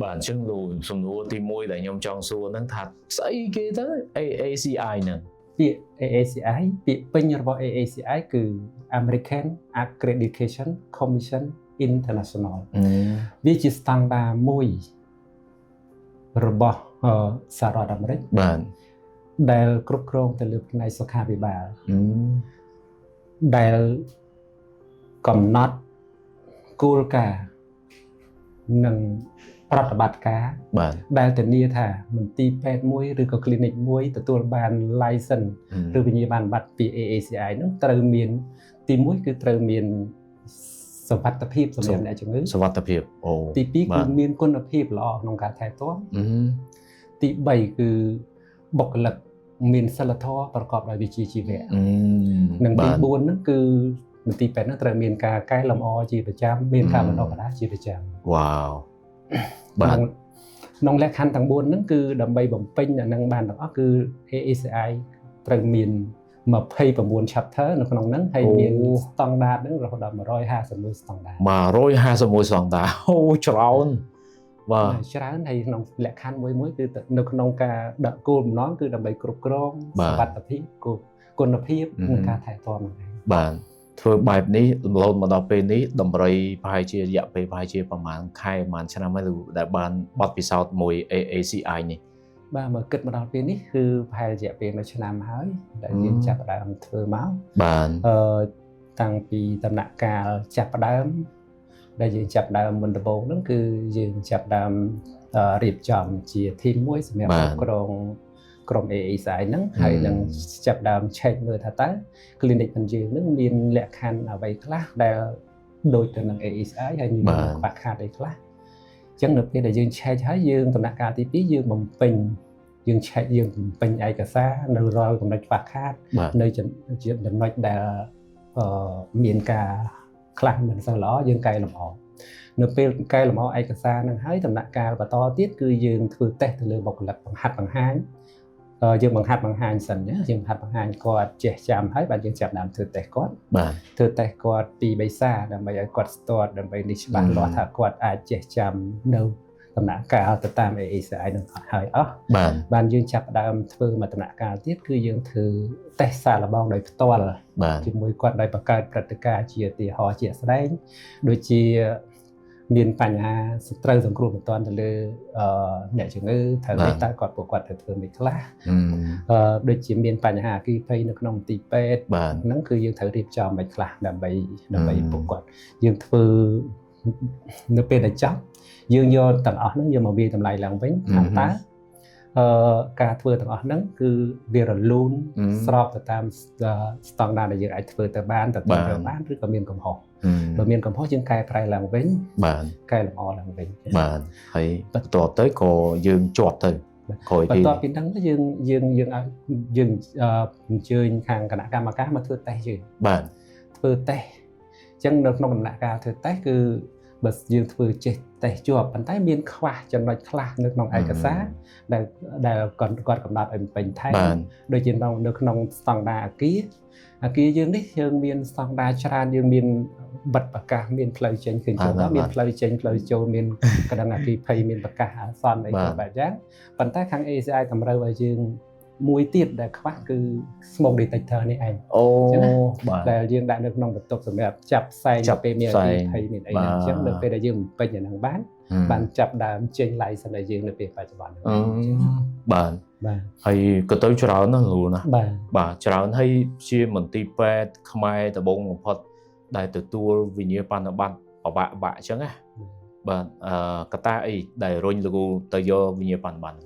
បាទអញ្ចឹងលោកសំណួរទី1ដែលខ្ញុំចង់សួរហ្នឹងថាស្អីគេទៅ AACI ហ្នឹង? ពាក្យ AACI ពាក្យពេញរបស់ AACI គឺ American Accreditation Commission International វាជាស្តង់ដារមួយរបស់សហរដ្ឋអាមេរិក បាទ ដែលគ្រប់គ្រងទៅលើផ្នែកសុខាភិបាលដែលកំណត់គោលការណ៍និងប្រតិបត្តិការ បាទ ដែលធានាថាមន្ទីរពេទ្យមួយឬក៏ clinic មួយទទួលបាន license ឬវិញ្ញាបនបត្រពី AACI ហ្នឹងត្រូវមានទី1គឺត្រូវមានសុវត្ថិភាពសម្រាប់អ្នកជំងឺ សុវត្ថិភាពអូ ទី2គឺមានគុណភាពល្អក្នុងការថែទាំទី3គឺបុគ្គលិកមានសិលធម៌ប្រកបដោយវិជ្ជាជីវៈនិងទី4ហ្នឹងគឺមន្ទីរពេទ្យហ្នឹងត្រូវមានការកែលម្អជាប្រចាំមានការបណ្ដុះបណ្ដាលជាប្រចាំ វ៉ាវបាទ ក្នុងលក្ខខណ្ឌទាំង4ហ្នឹងគឺដើម្បីបំពេញអាហ្នឹងបានទាំងអស់គឺ AACI ត្រូវមាន29 chapter នៅក្នុងហ្នឹងហើយមាន standard ហ្នឹងរហូតដល់151 standard 151 standard អូច្រើនបាទ ច្រើនហើយក្នុងលក្ខខណ្ឌមួយមួយគឺនៅក្នុងការដាក់គោលបំណងគឺដើម្បីគ្រប់គ្រងសុវត្ថិភាពគុណភាពនិងការថែទាំហ្នឹងឯង បាទធ្វើបែបនេះរំលូនមកដល់ពេលនេះតម្រុយប្រហែលជារយៈពេលប្រហែលជាប្រហែលខែប្រហែលឆ្នាំហើយដែលបានបទពិសោធន៍មួយ AACI នេះ។ បាទមកគិតមកដល់ពេលនេះគឺប្រហែលរយៈពេល1ឆ្នាំហើយដែលយើងចាប់ផ្ដើមធ្វើមក បាទ តាំងពីដំណាក់កាលចាប់ផ្ដើមដែលយើងចាប់ដើមមុនដំបូងហ្នឹងគឺយើងចាប់ដើមរៀបចំជា team មួយសម្រាប់គ្រប់គ្រងក្រុម AACI ហ្នឹងហើយនឹងចាប់ដើម check មើលថាតើ clinic របស់យើងហ្នឹងមានលក្ខខណ្ឌអ្វីខ្លះដែលដូចទៅនឹង AACI ហើយមានខ្វះខាតអីខ្លះអញ្ចឹងនៅពេលដែលយើង check ហើយយើងដំណាក់កាលទី2យើងបំពេញយើង check យើងបំពេញឯកសារនៅរាល់ចំណុចខ្វះខាតនៅចំណុចដែលមានការខ្លះមិនសូវល្អយើងកែលម្អនៅពេលកែលម្អឯកសារនឹងហើយដំណាក់កាលបន្តទៀតគឺយើងធ្វើតេស្តទៅលើបុគ្គលិកបង្ហាត់បង្ហាញយើងបង្ហាត់បង្ហាញសិនណាយើងបង្ហាត់បង្ហាញគាត់ចេះចាំហើយបាទយើងចាប់ដើមធ្វើតេស្តគាត់ បាទ ធ្វើតេស្តគាត់ពីរបីសារដើម្បីឲ្យគាត់ស្ទាត់ដើម្បីនេះច្បាស់លាស់ថាគាត់អាចចេះចាំនៅដំណាក់កាលទៅតាម AACI នឹងហើយអស់ បាទ បានយើងចាប់ផ្ដើមធ្វើមួយដំណាក់កាលទៀតគឺយើងធ្វើតេស្តសាកល្បងដោយផ្ទាល់ បាទ ជាមួយគាត់ដោយបង្កើតព្រឹត្តិការណ៍ជាឧទាហរណ៍ជាក់ស្ដែងដូចជាមានបញ្ហាត្រូវសង្គ្រោះបន្ទាន់ទៅលើអ្នកជំងឺត្រូវនេះតើគាត់ពួកគាត់ត្រូវធ្វើមិនខ្លះដូចជាមានបញ្ហាអគ្គិភ័យនៅក្នុងមន្ទីរពេទ្យហ្នឹងគឺយើងត្រូវរៀបចំមិនខ្លះដើម្បីដើម្បីពួកគាត់យើងធ្វើនៅពេលដែលចប់យើងយកទាំងអស់ហ្នឹងយកមកវាយតម្លៃឡើងវិញថាតើការធ្វើទាំងអស់ហ្នឹងគឺវារលូនស្របទៅតាមស្តង់ដារដែលយើងអាចធ្វើទៅបានទៅបានឬក៏មានកំហុសបើមានកំហុសយើងកែប្រែឡើងវិញ បាទ កែលម្អឡើងវិញ បាទហើយបន្ទាប់ទៅក៏យើងជាប់ទៅ ក្រោយពីបន្ទាប់ពីហ្នឹងយើងយើងយើងឲ្យយើងអញ្ជើញខាងគណៈកម្មការមកធ្វើតេស្តយើង បាទ ធ្វើតេស្តអញ្ចឹងនៅក្នុងដំណាក់កាលធ្វើតេស្តគឺបើយើងធ្វើចេះតេស្តជាប់ប៉ុន្តែមានខ្វះចំណុចខ្លះនៅក្នុងឯកសារដែលដែលគាត់គាត់កំណត់ឲ្យពេញថែមដូចជានៅក្នុងស្តង់ដារអាគារអាគារយើងនេះយើងមានស្តង់ដារច្រើនយើងមានបិទប្រកាសមានផ្លូវចេញឃើញចូលមានផ្លូវចេញផ្លូវចូលមានកណ្ដឹងអគ្គីភ័យមានប្រកាសអាសន្នអីបែបយ៉ាងប៉ុន្តែខាង AACI តម្រូវឲ្យយើងមួយទៀតដែលខ្វះគឺ smoke detector នេះឯង អូបាទ ដែលយើងដាក់នៅក្នុងបន្ទប់សម្រាប់ចាប់ផ្សែងពេលមានអគ្គីភ័យមានអីហ្នឹងអញ្ចឹងនៅពេលដែលយើងបំពេញអាហ្នឹងបានបានចាប់ដើមចេញ license ឲ្យយើងនៅពេលបច្ចុប្បន្នហ្នឹង បាទ បាទ ហើយក៏ទៅច្រើនណាស់លូណា បាទ បាទច្រើនហើយជាមន្ទីរពេទ្យខ្មែរដំបូងបំផុតដែលទទួលវិញ្ញាបនបត្រពិបាកបាក់អញ្ចឹងណាបាទអឺកត្តាអីដែលរុញលោកទៅយកវិញ្ញាបនបត្រ